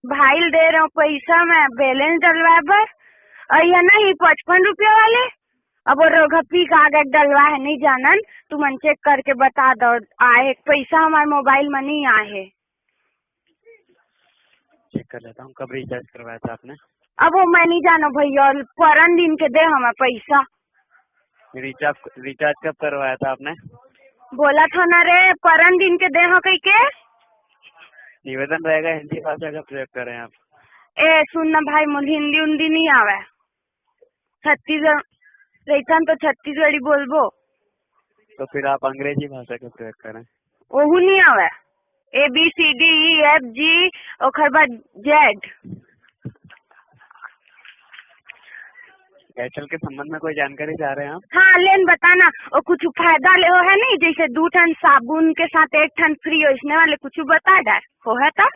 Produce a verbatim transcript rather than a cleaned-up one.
भाई ल दे रहे हो पैसा मैं बैलेंस डलवाए बर, और ये नहीं पचपन रुपया वाले, अब वो रोगहा पी के आगे डलवा है, नहीं जानन, तुमन चेक करके बता दो, आए पैसा हमारे मोबाइल में नहीं आए है। चेक कर लेता हूँ, कब रिचार्ज करवाया था आपने? अब वो मैं नहीं जानो भैया, और परन दिन के दे हमें पैसा। रिचार्ज रिचार्ज कब करवाया था आपने? बोला था ना रे, परन दिन के दे हो कह के। निवेदन रहेगा, हिंदी भाषा का प्रयोग करें आप। ए सुन ना भाई, मोल हिंदी उंदी नहीं आवे, छत्तीसगढ़ रहतन तो छत्तीसगढ़ी बोलबो। तो फिर आप अंग्रेजी भाषा का प्रयोग करें। ओहू नहीं आवे, A B C D E F G, ओकर बाद जेड। एयरटेल के संबंध में कोई जानकारी चाह रहे हैं आप? हाँ, लेन बता ना, वो कुछ फायदा ले हो है नहीं, जैसे दू ठन साबुन के साथ एक ठन फ्री, वैसने वाले कुछ बता डार हो है तो।